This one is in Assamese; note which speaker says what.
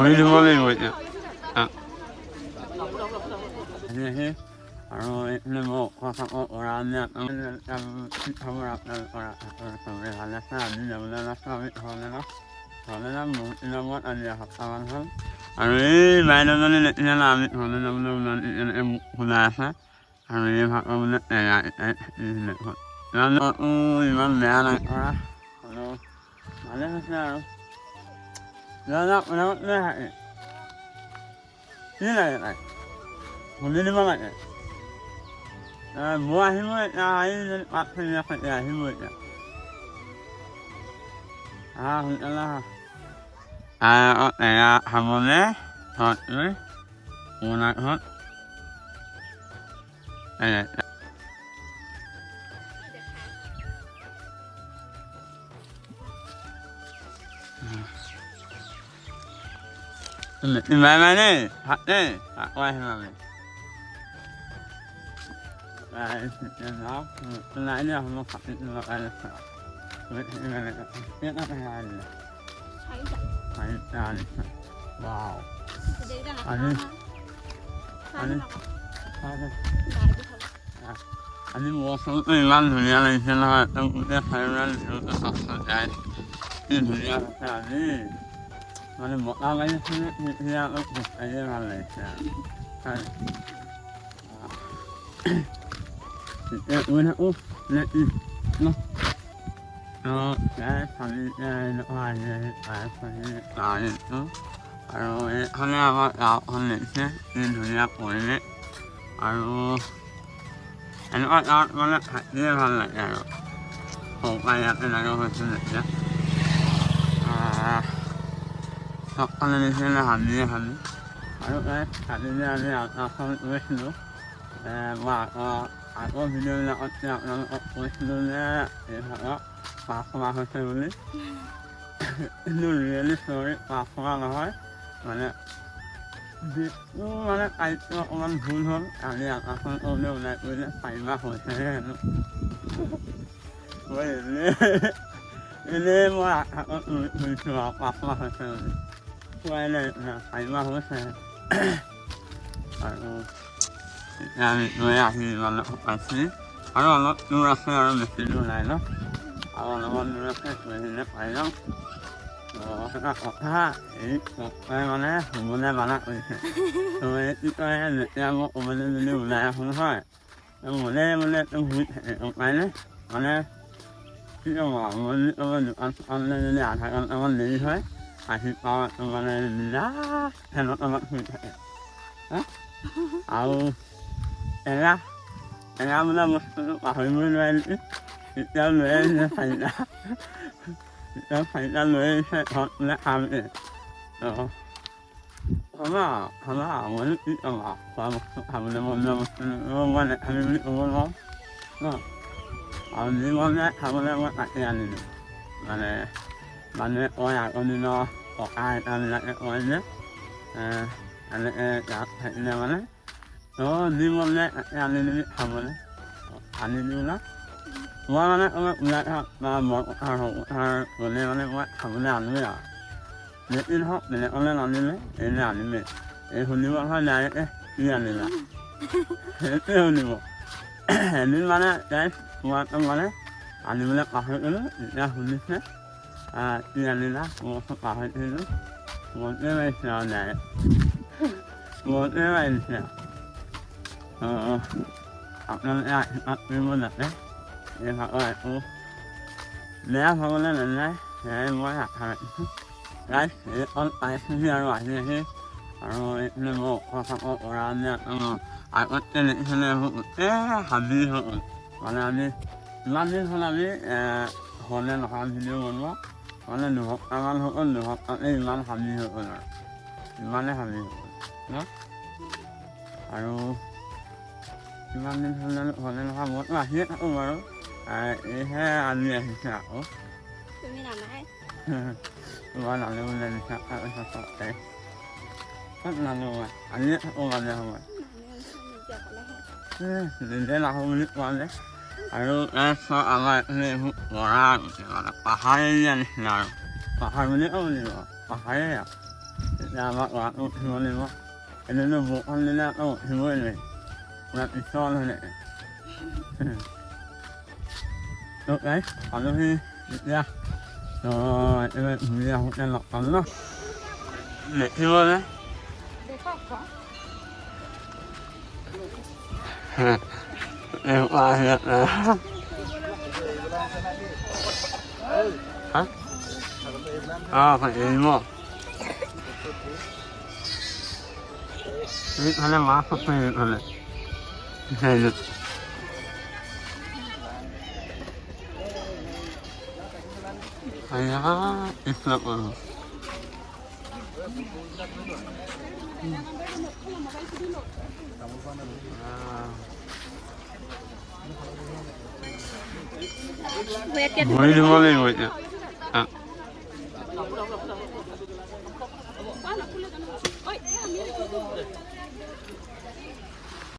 Speaker 1: ভৰি দিব লাগিব এতিয়া। আহি আৰু এইফালে মই কথা কৰা খবৰ, আপোনালোকৰ চবেই ভাল আছে? আজি যাবলৈ ওলাইছোঁ আমি ঘৰলৈ ন, ঘৰলৈ যাম। বহুত দিনৰ মূৰত, আজি এসপ্তাহমান হ'ল। আৰু এই বাইদেউজনী দেখিলে ন, আমি ঘৰলৈ যাবলৈ ওলোৱা এতিয়ালৈকে মোক খোলা আছে। আৰু এই ভাগৰ বোলে টেঙা ইমান ইমান বেয়া নাই কৰা, হ'লেও ভালে হৈছে। আৰু যাওঁ যাওঁ থাকে কি লাগে, তাইক খুলি দিব লাগে। মই আহিব এতিয়া, আহি যদি পাত খেলি আছে এতিয়া আহিব। এতিয়া আহা, সোনকালে আহা। আকৌ টেঙা খাবলৈ ঘৰত গৈ পুৰণা ঘৰত। বাই বাই দেই, ভাত দেই, আকৌ আহিম আমি। নাই দিয়া, মই কাটিটো লগাই লৈছোঁ। কেইটা টেঙা আনিলে? চাৰিটা আনিছে। ৱাও! আজি আজি আজি মৌচমটো ইমান ধুনীয়া লাগিছে নহয়, একদম গোটেই চাৰিওফালে ভিউটো চাওকচোন গাইজ, কি ধুনীয়া হৈছে আজি। মানে বতাহ মাৰিছে, তেতিয়া অলপ খোজকাঢ়িয়ে ভাল লাগিছে। আৰু এতিয়া গৈ থাকোঁ নে কি ন? তো গাইজ, আমি এতিয়া এনেকুৱা আহি আহি পাই আছোহি। আৰু এইফালে আমাৰ গাঁওখন দেখিছে, কি ধুনীয়া পৰিৱেশ। আৰু এনেকুৱা গাঁৱত মানে থাকিয়ে ভাল লাগে। আৰু সৰুৰ পৰা ইয়াতে ডাঙৰ হৈছোঁ যেতিয়া চবফালে দেখিলে হাবিয়ে হাবি। আৰু গাইজ, কালি যে আমি আকাশখন গৈছিলোঁ, মই আকৌ আগৰ ভিডিঅ'বিলাকত যে আপোনালোকক কৈছিলোঁ যে এইভাগত 5 মাহ হৈছে বুলি, কিন্তু ৰিয়েলি চৰি, 5 মাহ নহয়। মানে যিটো মানে কাৰ্য অকণমান ভুল হ'ল। কালি আকাশখন কৰোঁতে ওলাই পৰিলে 4 মাহ হৈছেহে হেনো। মই এনেই এনেই মই আকাশত উৰি ফুৰিছোঁ আৰু 5 মাহ হৈছে বুলি কোৱাই নাই, 4 মাহ হৈছে। আৰু এতিয়া আমি গৈ আহি ইমানে পাইছোঁ আৰু অলপ দূৰ আছে, আৰু বেছি দূৰ নাই ন, আৰু অলপমান দূৰ আছে, গৈ আহিলে পাই যাম। এটা কথা, এই ডক্তৰে মানে শুবলৈ মানা কৰিছে। তো এই কি কৰে, যেতিয়া মই ক'বলৈ যদি ওলাই আহোঁ নহয়, মনে মনে একদম শুই থাকে, গম পায়নে? মানে কি ক'ব আৰু, মই যদি ক'ব দোকান চোকানলৈ যদি আধা ঘণ্টামান দেৰি হয়, আহি পাওঁ, একদম মানে বিৰাট ফেনৰ তলত শুই থাকে। আৰু টেঙা টেঙা বোলা বস্তুটো পাহৰিবই নোৱাৰে নেকি, এতিয়াও লৈ আহিছে চাৰিটা, এতিয়া চাৰিটা লৈ আহিছে ঘৰত বোলে খামে। তো হ'ব হ'ব, মইনো কি ক'ম আৰু, খোৱা বস্তু, খাবলৈ মন যোৱা বস্তু মই নাখাবি বুলি ক'ব নোৱাৰোঁ ন। আৰু যি মন যায় খাবলৈ মই তাকে আনি দিওঁ। মানে মানুহে কয়, আগৰ দিনৰ ককা আইতাবিলাকে কয় যে এনেকৈ গাঁৱত থাকিলে মানে তো যি মন যায় তাকে আনি দিবি খাবলৈ, আনি দিওঁ ন। মই মানে অলপ ওলাই থাক বা মই পথাৰ হওক, পথাৰ গ'লে মানে মই খাবলৈ আনোৱেই। আৰু বেছি নহওক, বেলেগলৈ নানিলে এনে আনিমেই। এই শুনিব নহয় ডাইৰেক্টে, কি আনিলা, সেইটোৱে শুনিব। এদিন মানে গাইজ, মই একদম মানে আনিবলৈ পাহৰি গ'লোঁ। এতিয়া শুনিছে, কি আনিলা? মই কৈছোঁ পাহৰি থাকিলোঁ। মনটোৱে মাৰিছে আৰু ডাইৰেক্ট মনটোৱে মাৰিছে। আৰু আপোনালোকে আশীৰ্বাদ কৰিব যাতে এই ভাগৰ একো বেয়া ভাগলৈ নাযায়, সেয়াই মই আশা ৰাখিছোঁ। গাইজ, এইকণ পাইছোঁহি আৰু আহি আহি। আৰু এইফালে মই ওখ চাপৰ কৰা যে আগতকৈ দেখিছিলে এইবোৰ গোটেই হাবি হৈ গ'ল। মানে আমি ইমান দিন হ'ল আমি ঘৰলৈ নহা, ভিডিঅ' বনোৱা মানে 2 সপ্তাহমান হৈ গ'ল। 2 সপ্তাহতে ইমান হাবি হৈ গ'ল আৰু ইমানেই হাবি হৈ গ'ল ন। আৰু কিমান দিন হ'ল জানো ঘৰলৈ নহা? মইতো আহিয়ে থাকোঁ বাৰু, এইহে আজি আহিছে আকৌ।
Speaker 2: তুমি নানাই।
Speaker 1: তোমাৰ নানো বোলে, তাৰপিছত ক'ত নানো? মই আহিয়ে থাকোঁ মাজে সময়ে। নিজে নাহোঁ বুলি কোৱা যে। আৰু তাৰপিছত আমাৰ এইফালে এইবোৰ বৰা মানে পাহাৰ এৰিয়া নিচিনা, আৰু পাহাৰ বুলি ক'ব লাগিব, পাহাৰেই আৰু। এতিয়া আমাক ল'ৰাটো উঠিব লাগিব। এনেনো বৰষুণ দিলে আকৌ উঠিবই নোৱাৰি, পূৰা পিছল হৈ থাকে। তো গাইজ, পালোহি এতিয়া। তো একেবাৰে ঘূৰি আহোঁতে লগ পাম ন। দেখিবনে? এনেকুৱা আহি আছে। হা, অঁ, এৰিব। এইফালে মাছ আছে, এইফালে ফিচাৰীটোত। আয়া, কৃষ্ণ প্ৰভু। ভৰি ধুব লাগিব এতিয়া।